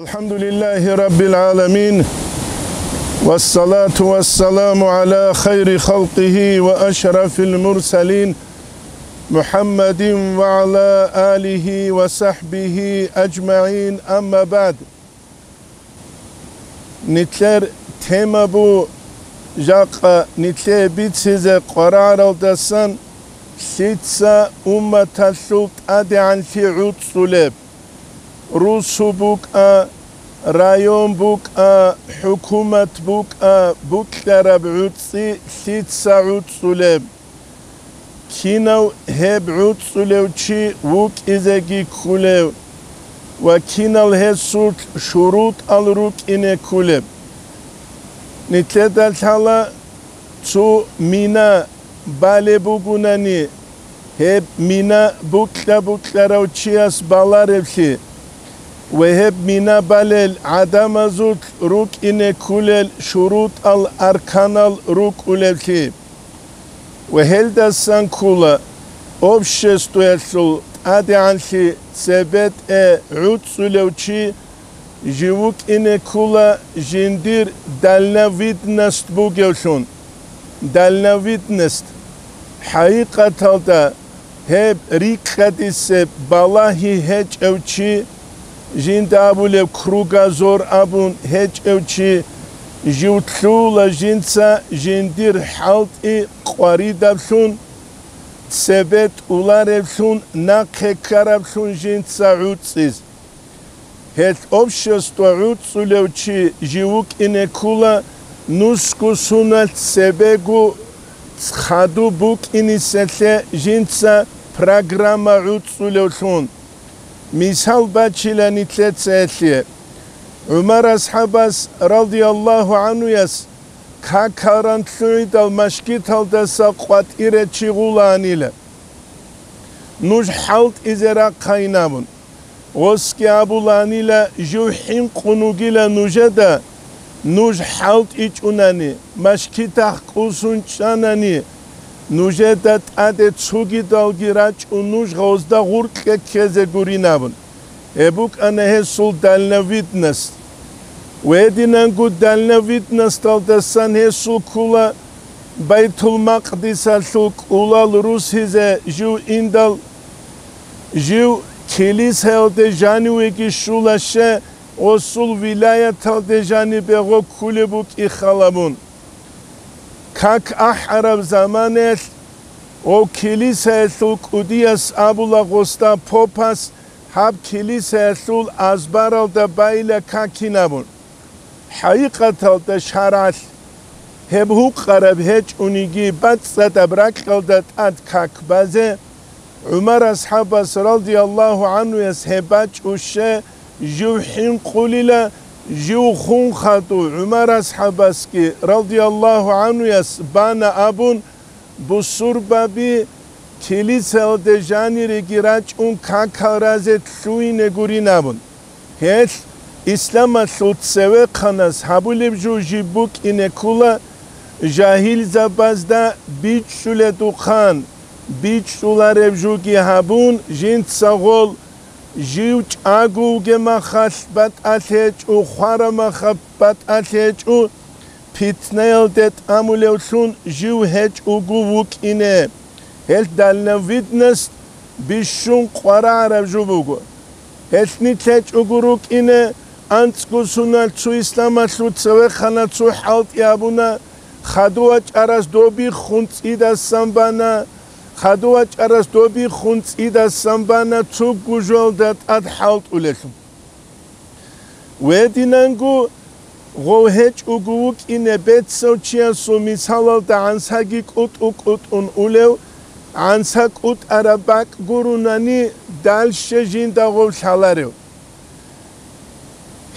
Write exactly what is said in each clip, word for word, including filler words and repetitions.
الحمد لله رب العالمين، والصلاة والسلام على خير خلقه وأشرف المرسلين، محمد وعلى آله وصحبه أجمعين، أما بعد. Нилъер тема бу жакъа нилъее бицизе къвараралдасан лъица умматалъул тӀадегӀанлъи гӀуцӀцӀулеб. Русу букӀа, район букӀа, хӀукумат букӀа, букьараб гӀуцӀи лъица гӀуцӀцӀулеб? Кинав гьеб гӀуцӀцӀулев чи вукӀизеги кколев ва кинал гьесулъ шурутӀал рукӀине кколеб? Нилъеда лъала цо мина балеб бугунани, гьеб мина букьа-букьарав чияс балареблъи ва гьеб мина балел гӀадамазулъ рукӀине кколел шурутӀал-арканал рукӀулеблъи. Ва гьелдасан ккола обществоялъул тӀадегӀанлъи цебетӀе гӀуцӀцӀулев чи жив вукӀине ккола жиндир дальновидность бугевлъун. Дальновидность, хӀакъикъаталда, гьеб рикӀкӀадисеб балагьи гьечӀев чи, жинда абулеб кругозор абун гьечӀев чи, жив лъугьула жинца жиндир хӀалтӀи къваридаблъун, цебе тӀулареблъун, нахъе ккараблъун жинца гӀуцӀцӀиз. Гьелъ общество гӀуцӀцӀулев чи жив вукӀине ккола нусго суналъ цебего хадуб букӀиниселъе жинца программа гӀуцӀцӀулевлъун. Мисал бачила нилъеца гьелъие. ГӀумар асхӀабас, радияллагьу гӀанхуяс, какал ранлъугӀидал машгиталдаса къватӀире чи гъулаанила. Нуж хӀалтӀизе рахъайин абун. Гъосги абулаанила, жив хӀинкъун вугила нужеда, нуж хӀалтӀичӀунани, машгитахъ кӀусун чӀанани, нужеда тӀаде цогидалги рачӀун нуж гъозда гъуркье ккезе гурин абун. Гьеб букӀана гьесул дальновидность. Гьединанго дальновидносталдасан гьесул ккола Байтул-Макъдисалъул кӀулал русизе жив индал, жив килисаялде жанивеги щулаще, гъосул вилаяталде жанибе гъо ккулеб букӀин хал абун. Как ахӀараб заманаялъ гъов килисаялъул кӀудияс абула гъосда, попас, гьаб килисаялъул азбаралда байила какин абун. ХӀакъикъаталда шаргӀалъ гьеб гьукъараб гьечӀониги, бацӀцӀадаб ракьалда тӀад как базе, ГӀумар асхӀабас, радияллагьу гӀанхуяс, гьеб бачӀуще жив хӀинкъулила, жив хун хадув ГӀумар асхӀабасги, радияллагьу гӀанхуяс, бана абун, бусурбаби килисаялде жаниреги рачӀун какал разе лъугьине гурин абун. Гьелъ исламалъул цевехъанас гьабулеб жо жиб букӀине ккола, жагьилзабазда бичӀчӀуледухъан, бичӀчӀулареб жоги гьабун, жинца гъол жив чӀаго вугеб махалъ батӀалъи гьечӀо, хвараб махалъ батӀалъи гьечӀо, питнаялде тӀамулевлъун жив гьечӀого вукӀине. Гьелъ дальновидность бищун къварагӀараб жо буго. Гьелъ нилъ гьечӀого рукӀине, анцӀго суналъ цо исламалъул цевехъана цо хӀалтӀи абуна, хадув вачӀарас доб биххун цӀидасан бана, хадув вачӀарас доб биххун цӀидасан бана цогу жоялда тӀад хӀалтӀулелъул. Гьединанго гъов гьечӀого вукӀине бецав чиясул мисалалда гӀансаги кӀутӀу-кӀутӀун улев, гӀанса кӀутӀараб бакӀ гурунани, дальше жинда гъов лъаларев.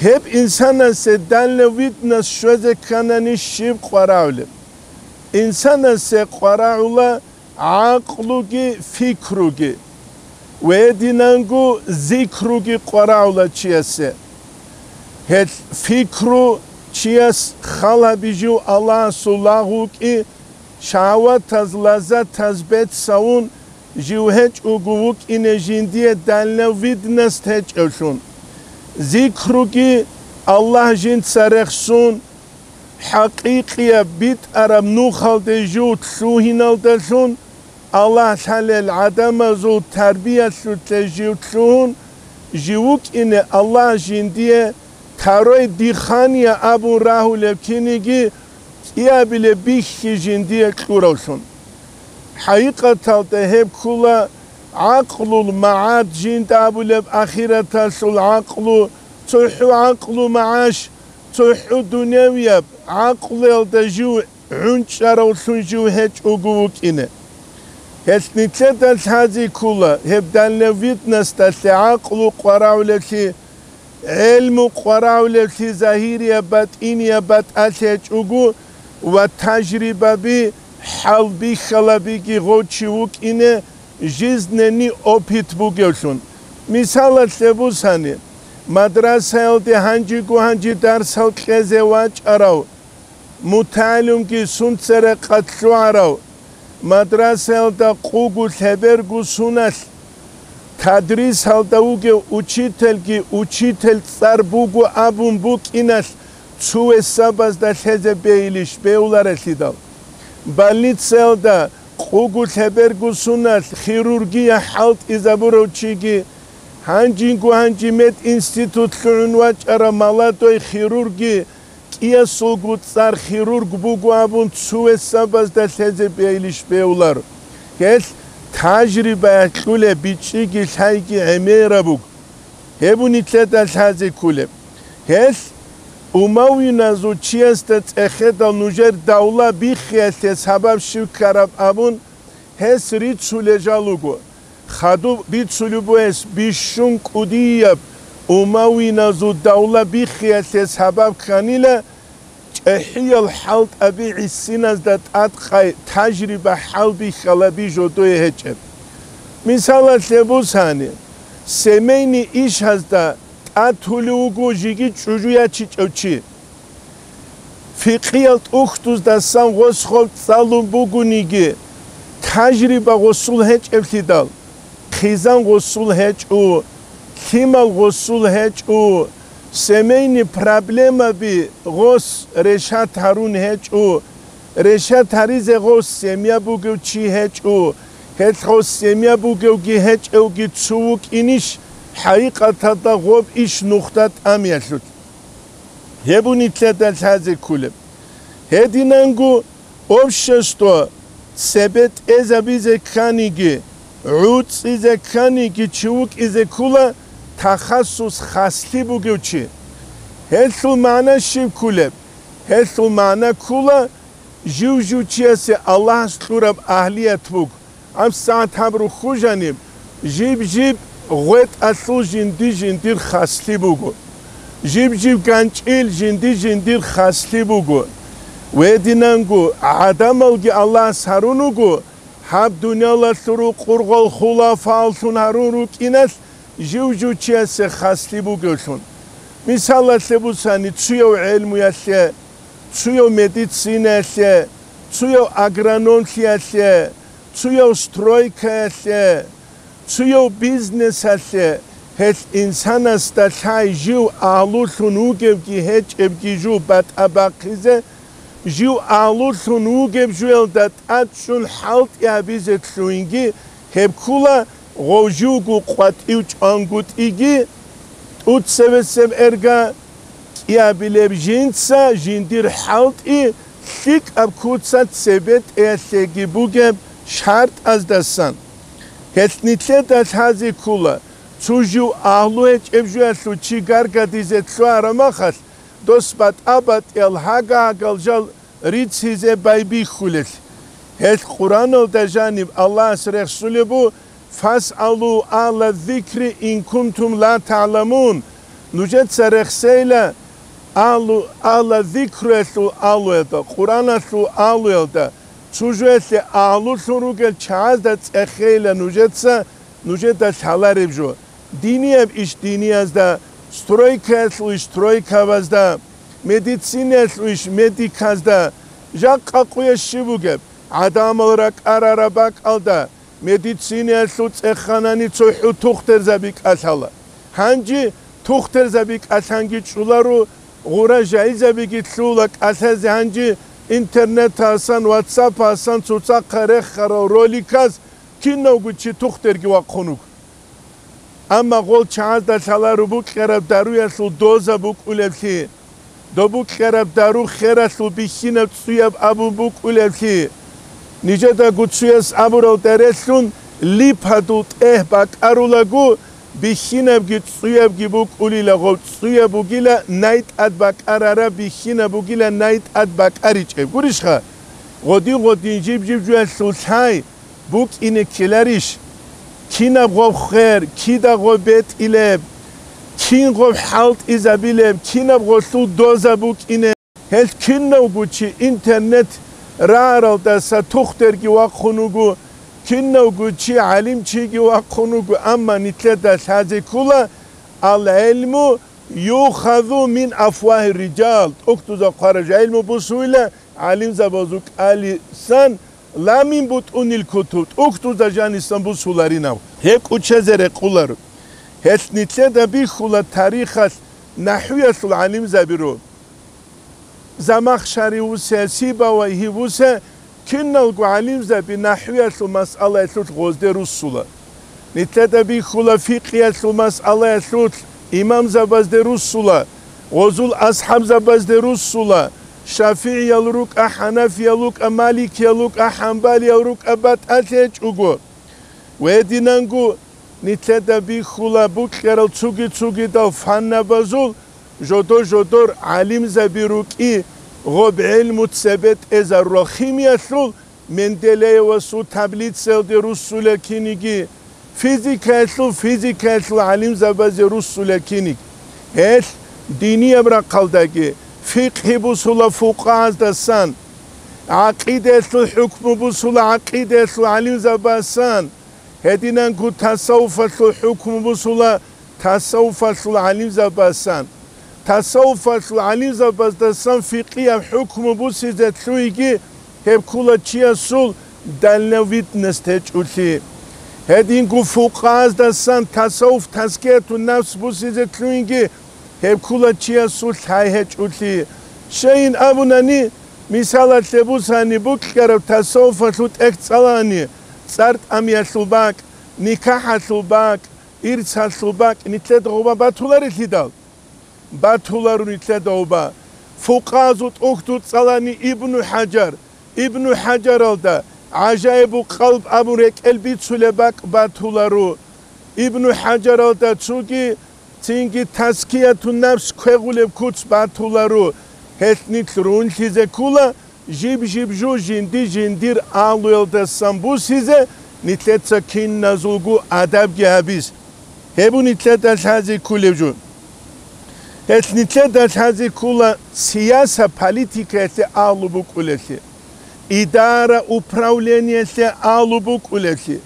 Гьеб инсанасе дальновидность щвезе кканани щиб къварагӀулеб? Инсанасе къварагӀула гӀакълуги фикруги, гьединанго зикруги къварагӀула чиясе. Гьелъ фикру чияс хал гьаби жив Аллагьасул лагъ вукӀи, шагьаватаз, лаззатаз бецавун, жив гьечӀого вукӀине жиндие дальновидность гьечӀевлъун. Зикруги Аллагь жинца рехсун, хӀакъикъияб битӀараб нухалде жив лъугьиналдалъун, Аллагь лъалел гӀадамазул тарбиялъулъе жив лъугьун, жив вукӀине Аллагь жиндие тарой дихания абун рагьулеб киниги кӀиабилеб бихьи жиндие кьуравлъун. ХӀакъикъаталда гьеб ккула гӀакълул магӀад жинда абулеб ахираталъул гӀакълу, цохӀо гӀакълу магӀаш, цохӀо дуневияб гӀакълуялда жив гӀунчӀаравлъун жив гьечӀого вукӀине. Гьелъ нилъеда лъази ккула гьеб дальновидносталъе гӀакълу къварагӀулевлъи, гӀелму къварагӀулевлъи загьирияб батӀинияб батӀалъи гьечӀого ва тажрибаби, хӀалбихьалабиги гъов чи вукӀине жизненный опыт бугевлъун. Мисалалъе бусани, мадрасаялде гьанжего-гьанжи дарсал кьезе вачӀарав, мутагӀалимги сунца рекъад лъугӀарав, мадрасаялда къугу лъеберго суналъ, тадрисалда вугев учительги учитель цӀар буго абун букӀиналъ цо гьесабазда лъезе бейилищ беуларелъидал. Больницаялда къугу лъеберго суналъ хирургия хӀалтӀизабурав чиги, гьанжинго-гьанжи мединститут лъугӀун вачӀарав молодой хирурги кӀиясулго цӀар хирург буго абун цо гьесабазда лъезе бейилищ беулар. Гьелъ тажрибаялъ кьулеб бичӀчӀиги лъайги гӀемераб буго. Гьеб нилъеда лъазе кколеб. Гьелъ умавиназул чиясда цӀехедал нужер давла биххиялъе сабаб щив ккараб абун, гьес рицулел жал руго. Хадуб рицулеб бугес бищун кӀудияб умавиназул давла биххиялъе сабаб кканила, чӀехӀиял хӀалтӀаби гӀисиназда тӀадкъай тажриба хӀалбихьалаби жодое гьечӀеб. Мисалалъе бусани, семейный ишазда тӀатулев вуго жиги чӀужу ячичӀев чи. Фикъиял тӀухьдуздасан гъос гъоб цӀалун бугониги, тажриба гъосул гьечӀеблъидал, хъизан гъосул гьечӀо, лъимал гъосул гьечӀо, семейный проблемаби гъос решат гьарун гьечӀо, решат гьаризе гъос семья бугев чи гьечӀо, гьелъ гъос семья бугевги гьечӀевги цо вукӀинищ, хӀакъикъаталда гъоб иш нухда тӀамиялъулъ. Гьеб нилъеда лъазе кколеб. Гьединанго общество цебетӀезабизе кканиги, гӀуцӀизе кканиги чи вукӀизе ккола тахассус хаслъи бугев чи. Гьелъул магӀна щиб кколеб? Гьелъул магӀна ккола, жив-жив чиясе Аллагьас кьураб агьлият буго. ГьабсагӀат гьаб рухьужаниб, жиб-жиб гъветӀалъул жинди-жиндир хаслъи буго. Жиб-жиб ганчӀил жинди-жиндир хаслъи буго. Гьединанго гӀадамалги Аллагьас гьарун руго, гьаб дуниялалъул рукъургъал хулафааллъун гьарун рукӀиналъ жив-жив чиясе хаслъи бугевлъун. Мисалалъе бусани, цуяв гӀелмуялъе, цуяв медицинаялъе, цуяв агрономлъиялъе, цуяв стройкаялъе, цуяв бизнесалъе, гьелъ инсанасда лъай жив агьлулъун вугевги гьечӀебги жив батӀа бахъизе, жив агьлулъун вугеб жуялда тӀадчӀун хӀалтӀи гьабизе лъугьинги гьеб ккула, гъов живго къватӀив чӀвангутӀиги, тӀуцебесеб эрга, кӀиабилеб жинца жиндир хӀалтӀи лъикӀаб куца цебетӀеялъеги бугеб шартӀаздасан. Гьелъ нилъеда лъазе ккула, цо жив агьлу гьечӀеб жуялъул чи гаргадизе лъугьараб махалъ, дос батӀа-батӀиял гьага-гьагал жал риццизе байбихьулелъ. Гьелъ Къуръаналда жаниб Аллагьас рехсулеб бу: «Фасъалу агьла зикри ин кунтум ла тагӀламун». Нужеца рехсейила агьлу, агьла зикруялъул агьлуялда, Къуръаналъул агьлуялда, цо жоялъе агьлулъун ругел чагӀазда цӀехейила нужеца, нужеда лъалареб жо. Динияб иш диниязда, стройкаялъул иш стройкабазда, медицинаялъул иш медиказда. Жакъа къуялъ щиб бугеб? ГӀадамал ракӀарараб бакӀалда медицинаялъул цӀеханани цохӀо тухтерзаби кӀалъала. Гьанже Тухтерзаби кӀалъанги чӀоларо, гъура жагьилзабиги лъула кӀалъазе гьанже интернетасан, ватсапасан цоцахъа рехарал роликаз кинавго чи тухтерги вахъун вуго. Амма гъол чагӀазда лъаларо букьараб даруялъул доза букӀулеблъи, доб букьараб дару хералъул бихьинаб цӀуяб абун букӀулеблъи. Нижедаго цуяс абуралда релълъун, липадул тӀегь бакӀарулаго, бихьинабги цӀуябги букӀулила, гъоб цӀуяб бугила най тӀад бакӀарараб, бихьинаб бугила най тӀад бакӀаричӀеб. Гурищха? Гъодин-гъодин жиб-жиб жуялъул лъай букӀине ккеларищ? Кинаб гъоб хер, кида гъоб бетӀилеб, кин гъоб хӀалтӀизабилеб, кинаб гъолъул доза букӀине? Гьел кинавго чи интернет рааралдаса тухтерги вахъун вуго, кинавго чи гӀалимчиги вахъун вуго, амма нилъеда лъазе ккола: «Ал-гӀилму юхазу мин афвагьир риджал», тӀухьдузда хъвараб гӀилму бусуйла гӀалимзабазул кӀалисан, «ла мин бутӀунил кутуб», тӀухьдузда жанисан бусуларинав. Гьеб кӀучезе рекъоларо. Гьелъ нилъеда бихьула тарихалъ нахӀвиялъул гӀалимзабиро. Замахшари вусе, Сибавайгьи вусе, киналго гӀалимзаби нахӀвиялъул масъалаялъулъ гъозде руссула. Нилъеда бихьула фикъгьиялъул масъалаялъулъ имамзабазде руссула, гъозул асхӀабзабазде руссула, шафигӀиял рукӀа, хӀанафиял рукӀа, маликиял рукӀа, хӀамбалиял рукӀа батӀалъи гьечӀого. Гьединанго нилъеда бихьула букьарал цуги-цугидал фаннабазул жодор-жодор гӀалимзаби рукӀи, гъоб гӀилму цебетӀезарурал химиялъул Менделеевасул таблицаялде руссула киниги, физикаялъул, физикаялъул гӀалимзабазе руссула киниги. Гьелъ динияб рахъалдаги фикъгьи бусула фукъагьаздасан, гӀакъидаялъул хӀукму бусула гӀакъидаялъул гӀалимзабасан, гьединанго тасаввуфалъул хӀукму бусула тасаввуфалъул гӀалимзабасан. Тасаввуфалъул гӀалимзабаздасан фикъгьияб хӀукму бусизе лъугьиги гьеб ккула чиясул дальновидность гьечӀолъи. Гьединго фукъагьаздасан тасаввуф тазкиятун нафс бусизе лъугьинги гьеб ккула чиясул лъай гьечӀолъи. Щайин абунани, мисалалъе бусани, букьараб тасаввуфалъул тӀехь цӀалани, цӀар тӀамиялъул бакӀ, никахӀалъул бакӀ, ирцалъул бакӀ нилъеда гъоба батуларелъидал? Батуларо нилъеда гъоба. Фукъагьазул тӀухьдул цӀалани Ибну ХӀажар, Ибну ХӀажаралда «ГӀажаибу къалб» абун рекӀел бицулеб бакӀ батуларо. Ибну ХӀажаралда цоги цинги тазкиятун нафс квегъулеб куц батуларо. Гьелъ нилъ рунлъизе ккула жиб-жиб жо жинди-жиндир агьлуялдасан бусизе, нилъеца киназулго адабги гьабиз. Гьеб нилъеда лъазе кколеб жо. Гьелъ нилъеда лъазе ккола сияса-политикаялъе агьлу букӀулелъи, идара-управлениялъе агьлу букӀулелъи,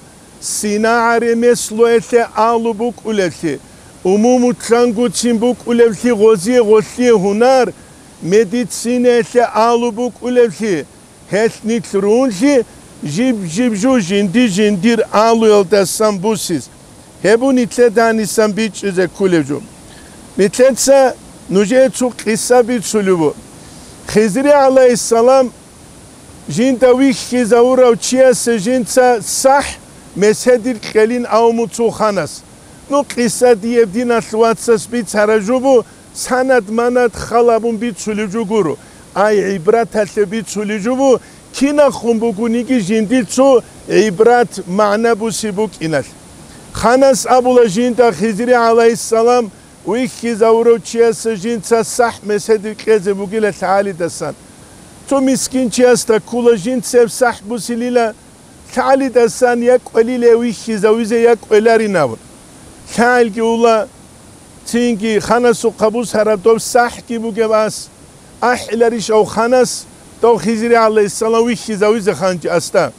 синагӀа-ремеслоялъе агьлу букӀулелъи, умумулъангуцин букӀулевлъи гъозие-гъолъие гьунар, медицинаялъе агьлу букӀулевлъи, гьелъ нилъ рунлъи жиб-жиб жо жинди-жиндир агьлуялдасан бусиз. Гьеб нилъеда гьанисан бичӀчӀизе кколеб жо. Нилъеца нужее цо къиса бицулеб буго. Хизри гӀалайгьиссалам жинда вихьизавурав чиясе жинца сахӀ меседир кьелин авмуцул ханас. Ну, къиса диеб диналъ вацас бицараб жо буго, санад-манад хал абун бицулеб жо гуро, ай гӀибраталъе бицулеб жо буго, кинахун бугониги жиндир цо гӀибрат магӀна буси букӀиналъ. Ханас абула жинда Хизри гӀалайгьиссалам вихьизавурав чиясе жинца сахӀ меседир кьезе бугила лъагӀалидасан. Цо мискин чиясда ккула жинцеб сахӀ бусилила, лъагӀалидасан я кӀвелилев вихьизавизе, я кӀвеларин абун. ЛъагӀалги ула, цинги ханасухъа бусараб доб сахӀги бугеб ас. АхӀиларищ ав ханас дов Хизри гӀалайгьиссалам вихьизавизе ханчӀ асда?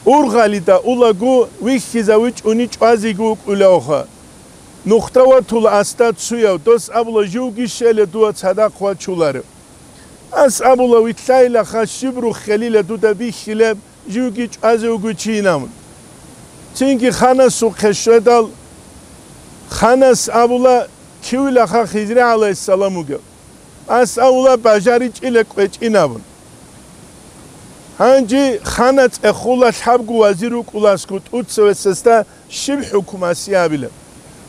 Ургъалида улаго вихьизавичӀони чӀвазеги вукӀулевха. Нухда ватула асда цуяв, дос абула, живги щеле дуда цадахъ вачуларев. Ас абула, вилълъайилаха, щиб руххелила дуда бихьилеб, живги чӀвазе вугевчинав. Цинги ханасухъе щведал, Ханас абула, кивилаха Хизри гӀалайгьиссалам вугев. Ас абула, бажаричӀила кӀвечӀин абун. Гьанже хана цӀехула лъабго вазир вукӀуласго тӀуцевесесда щиб хӀукму асе абила.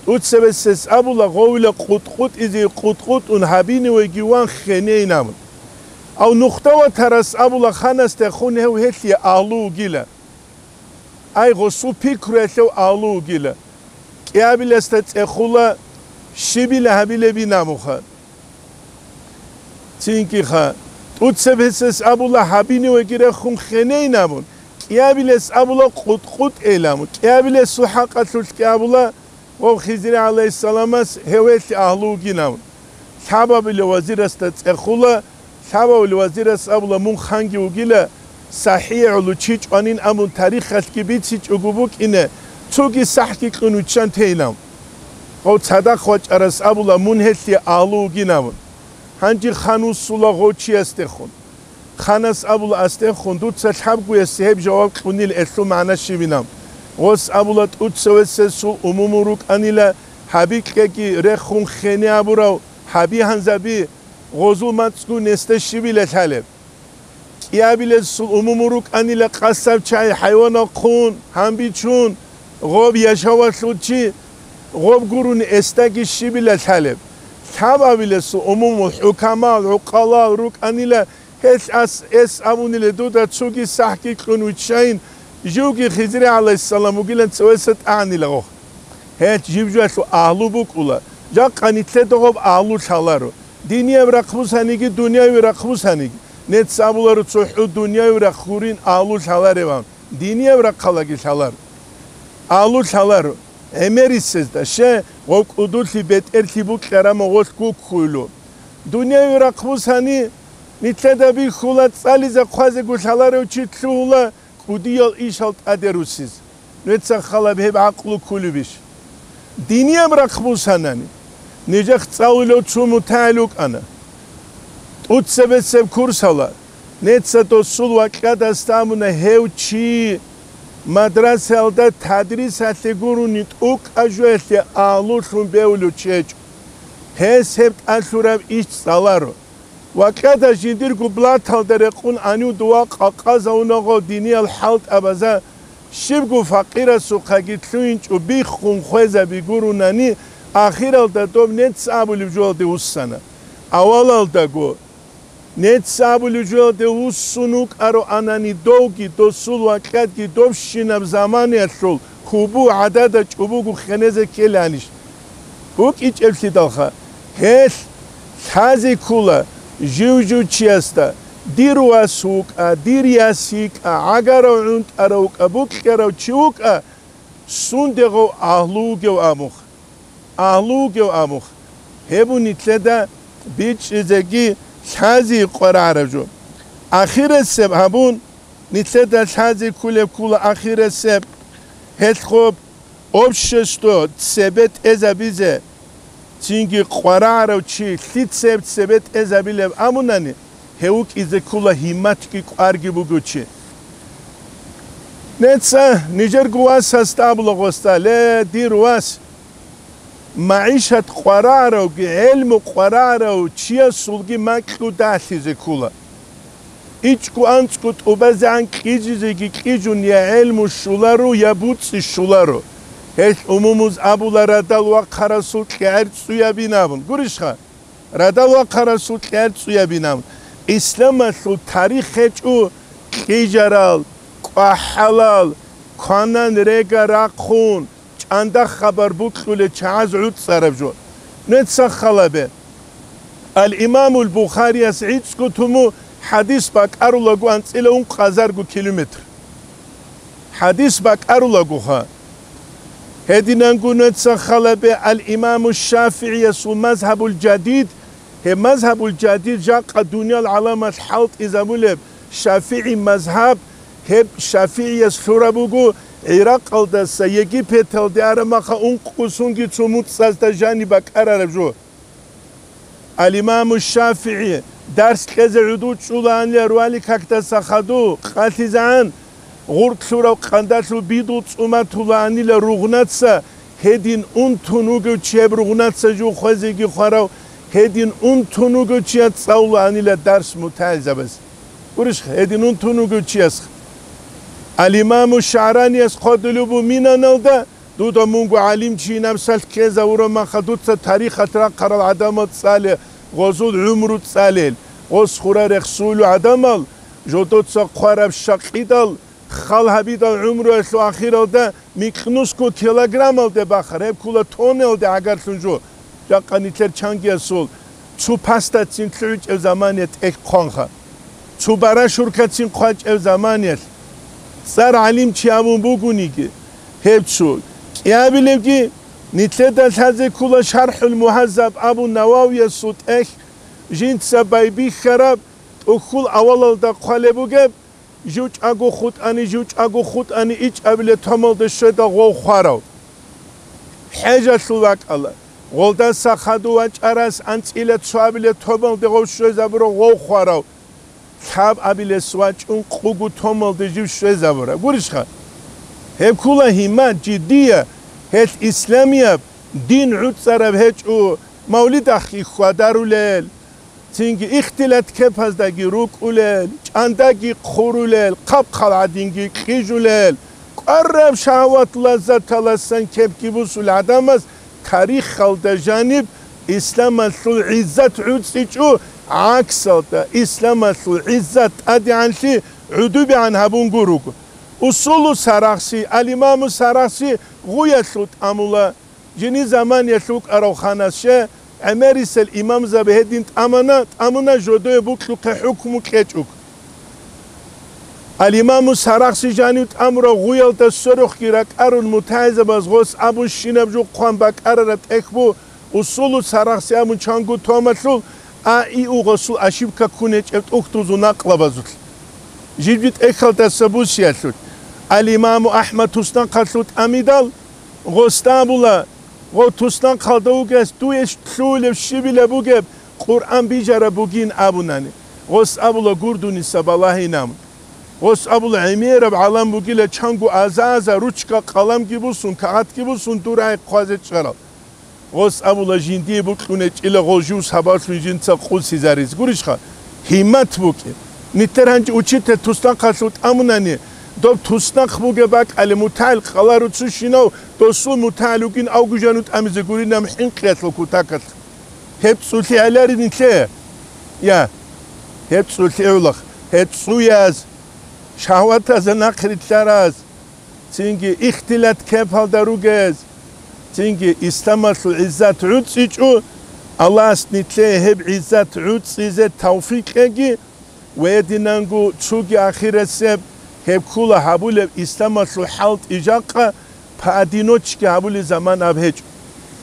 ТӀуцевесес абула, гъовила къутӀкъутӀизе къутӀкъутӀун гьабинивеги ван хенейин абун. Ав нухда ватарас абула, ханасдехун гьев гьелъие агьлу вугила. Ай, гъосул пикруялъев агьлу вугила. КӀиабиласда цӀехула щибила гьабилебин абуха. Цинги-ха, тӀуцебесес абула гьабинивеги рехун хенейин абун, кӀиабилес абула къутӀкъутӀейин абун, кӀиабилесул хӀакъалъулъги абула, гъов Хизри гӀалайгьиссаламас гьев гьелъие агьлу вугин абун. Лъабабилев вазирасда цӀехула, лъабабилев вазирас абула, мун ханги вугила, сахӀи гӀоло чи чӀванин абун тарихалъги бицичӀого букӀине, цоги сахӀги кьун виччан тейин абун. Гъов цадахъ вачӀарас абула, мун гьелъие агьлу вугин абун. Гьанже хан вуссула гъов чиясдехун. Ханас абула, асдехун дуца лъабгоясе гьеб жаваб кьунил, гьелъул магӀна щибин абун. Гъос абула, тӀуцевесесул умумул рукӀанила гьаби кьеги рехун хене абурав, гьаби гьанзаби, гъозул мацӀгун несда щибила лъалеб? КӀиабилесул умумул рукӀанила къасаб чагӀи хӀайванал хъун, гьанбичун, гъоб яшавалъул чи, гъоб гурони эсдаги щибила лъалеб? Лъабабилесул умумул хӀукамал, гӀукъалал рукӀанила, гьелъ ас эс абунила дуда цоги сахӀги кьун виччайин, живги Хизри гӀалайгьиссалам вугилан цевеса тӀагӀанила гъох. Гьелъ жиб-жоялъул агьлу букӀула, жакъа нилъеда гъоб агьлу лъаларо. Динияб рахъ бусаниги, дунияви рахъ бусаниги, нецц абуларо цохӀо дунияви рахъ гурин агьлу лъалареван, динияб рахъалаги лъаларо. Агьлу лъаларо, гӀемерисезда, ще, гъов кӀудулъи бетӀерлъи букьарама гъолъ гуккуйло. Дунияви рахъ бусани, нилъеда бихьула, цӀализе хъвазего лъаларев чи лъугьула, кӀудиял ишал тӀаде руссиз. Нуца халаб гьеб гӀакълу кколебищ? Динияб рахъ бусанани, нижехъ цӀалулев цо мутагӀил вукӀана. ТӀуцебесеб курсала, неца досул вакьадас тамуна гьев чи мадрасаялда тадрисалъе гурони тӀокӀаб жоялъе агьлулъун бевулев чи гьечӀо. Гьес гьеб тӀалъураб иш цӀаларо. Вакьада жиндирго блаталда рекъун гьанив дова къакъазавуна гъо диниял хӀалтӀабаза, щибго факъирасухъаги лъугьинчӀо биххун хвезаби гурунани, ахиралда доб нецц абулеб жоялде вуссана. Авалалдаго, нецц абулеб жоялде вуссун вукӀароанани довги, досул вакьадги добщинаб заманаялъул хьубу гӀадада чӀобого хенезе ккеланищ? БукӀичӀеблъидалха, гьелъ лъазе ккола жив-жив чиясда, дир вас вукӀа, дир яс йикӀа, гӀагарав гӀунтӀарав вукӀа, букьарав чи вукӀа, сундегъав агьлу вугев абухъ, агьлу вугев абухъ. Гьеб нилъеда бичӀчӀизеги лъазе къварагӀараб жо. Ахирисеб гьабун, нилъеда лъазе кколеб ккола ахирисеб, гьелъго общество цебе тӀезабизе, цинги къварагӀарав чи лъицеб цебе тӀезабилеб абунани, гьев вукӀизе ккола гьимматги кӀварги бугев чи. Неца нижерго васасда абула гъосда: «Ле, дир вас, магӀишат къварагӀаравги гӀелму къварагӀарав чиясулги макьу далъизе ккола. ИчӀго-анцӀго тӀубазегӀан кьижизеги кьижун я гӀелму щоларо, я буцӀи щоларо». Гьелъ умумуз абула, радал вахъарасул кьегӀер цӀуябин абун. Гурищха? Радал вахъарасул кьегӀер цӀуябин абун. Исламалъул тарих гьечӀо кьижарал, кӀвахӀалал, кванан рега рахъун, чӀанда хабар букьулел чагӀаз гӀуцӀараб жо. Нуца халабе. Ал-Имамул Бухарияс гӀицӀго туму хӀадис бакӀарулаго анцӀила ункъазарго километр. ХӀадис бакӀарулагоха. Гьединанго нуца халабе ал-Имаму ШафигӀиясул мазгьабул жадид, гьеб мазгьабул жадид жакъа дуниял гӀаламалъ хӀалтӀизабулеб ШафигӀи мазгьаб, гьеб ШафигӀияс лъураб буго ГӀиракъалдаса Египеталде араб маха ункъусунги цо муцӀазда жаниб бакӀарараб жо. Ал-Имаму ШафигӀи дарс кьезе гӀодов чӀулаанила руали какдаса хадув, къалъизегӀан гъуркьлъурав къандалъул бидул цӀуматулаанила ругънаца, Гьедин унтун вугев чи гьеб ругънаца жив хвезеги хварав, гьедин унтун вугев чияс цӀалулаанила дарс мутагӀилзабаз. Гурищха, гьедин унтун вугев чиясха. Ал-Имаму ШагӀраниялъ хъвадулеб бу Минаналда, дуда мунго гӀалимчи напсалъ ккезавураб маха дуца тарихалъ рахъарал гӀадамал цӀале, гъозул гӀумру цӀалел, гъос хура рехсулу гӀадамал, жодоца хъвараб щакъидал, хал гьабидал гӀумруялъул ахиралда микьнусго килограммалде бахъ, гьеб ккула тонналде гӀагарлъун жо. Жакъа нилъер чангиясул цу пастацин лъугӀичӀев замания тӀехь хъванха. Цу барашуркацин хъвачӀев заманиялъ цӀар гӀалимчи абун бугониги, гьеб цо кӀиабилебги, нилъеда лъазе ккула ШархӀул Мугьаззаб абун Нававиясул тӀехь, жинца байбихьараб, тӀухьул авалалда хъвалеб бугеб, жив чӀаго хутӀани, жив чӀаго хутӀани ичӀабиле томалде щведа гъов хварав. ХӀежалъул вакӀала, гъолдаса хадув вачӀарас анцӀила цоабиле томалде гъов щвезабурав гъов хварав. Лъабабилес вачӀун къугу томалде жив щвезабурав. Гурищха? Гьеб ккула гьимма, жиддия, гьелъ исламияб дин гӀуцӀараб гьечӀо, мавлидахъги хьвадарулел, цинги ихтилат кепаздаги рукӀулел, чӀандаги хъурулел, хъаб-хъал гӀадинги кьижулел, кӀвараб шагьават лаззаталасан кепги бусул гӀадамаз тарихалда жаниб исламалъул гӀиззат гӀуцӀичӀо, гӀаксалда, исламалъул гӀиззат тӀадегӀанлъи гӀудубегӀан гьабунго руго. Усулу Сарахси, ал-Имаму Сарахси гъуялъул тӀамула. Жини заманиялъ вукӀарав ханасчи, гӀемерисел имамзаби гьедин тӀамана, тӀамуна жодое букьухъе хӀукму кьечӀого. Ал-Имаму Сарахси жанив тӀамурав гъуялда сверухъги ракӀарун мутагӀилзабаз гъос абун щинаб жо хъван бакӀарараб тӀехь бу, Усулу Сарахси абун чанго томалъул, а, и у гъосул ошибка ккун гьечӀеб тӀухьдузул накълабазулъ. Жибги тӀехьалдаса бусиялъулъ. Ал-Имаму АхӀмад туснахъалъул тӀамидал, гъосда абула, гъов туснахъалда вугес дуе лъугьулеб щибила бугеб Къуръан бижараб бугин абунани, гъос абула гурдуниса балагьинаб. Гъос абула гӀемераб гӀалам бугила чанго аза-аза ручка-къаламги бусун, кагъатги бусун дур гӀай хъвазе чӀарал. Гъос абула жиндие букьун гьечӀила гъов жив сабаблъун жинца къусизаризе. Гурищха? Гьиммат букӀин. Нилъер гьанже учитель туснахъалъув тӀамунани, доб туснахъ бугеб бакӀале мутагӀил къаларуцущинав досул мутагӀил вугин авгу жану тӀамизе гуринаб хӀинкъиялъул кутакалъ. Гьеб цӀулъи гӀелари нилъее? Я, гьеб цӀулъи гӀолохъ, гьеб цӀуяз, шагьватазда нахърилълъараз, цинги ихтилат кепалда ругез, цинги исламалъул гӀиззат гӀуцӀичӀо, Аллагьас нилъее гьеб гӀиззат гӀуцӀизе тавфикъ кьеги, ва гьединанго цоги ахирасеб гьеб ккула гьабулеб исламалъул хӀалтӀи жакъа поодиночке гьабулеб заман аб гьечӀо.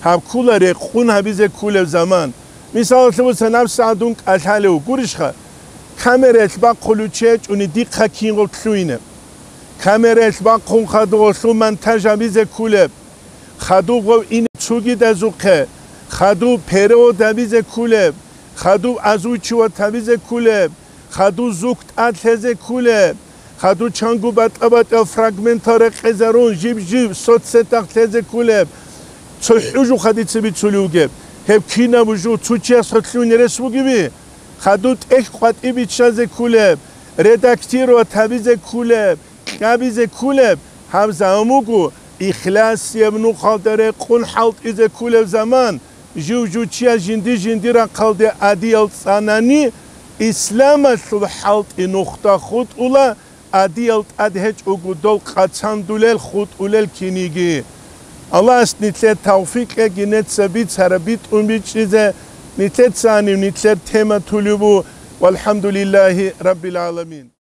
Гьаб ккула рекъун гьабизе кколеб заман. Мисалалъе буса, набсагӀат дун кӀалъалев гурищха? Камераялъ бахъулев чи гьечӀони дихъа кингъуб лъугьине. Камераялъ бахъун хадуб гъолъул монтаж гьабизе кколеб, хадуб гъов ине цогидазухъе, хадуб перевод гьабизе кколеб, хадуб озвучивать гьабизе кколеб, хадуб звук тӀад лъезе кколеб, хадуб чанго батӀа-батӀиял фрагментал рекъезарун жиб-жиб соцсетахъ лъезе кколеб, цо хӀужухъа дица бицулев вугеб, гьеб кинаб жо цо чияс гьоркьов нерес бугеби? Хадуб тӀехь къватӀиб биччазе кколеб, редактировать гьабизе кколеб, кьабизе кколеб, гьаб заман буго ихласияб нухалда рекъун хӀалтӀизе кколеб заман, жив-жив чияс жинди-жинди рахъалде адиял цӀанани, исламалъул хӀалтӀи нухда хутӀула, адиял тӀад гьечӀого дол къацандулел хутӀулел киниги. Аллагьас нилъее тавфикъ кьеги нилъеца бицараб битӀун бичӀчӀизе, нилъеца гьанив нилъер тема тулеб бу. ВалхӀамдулиллагьи раббил гӀаламин.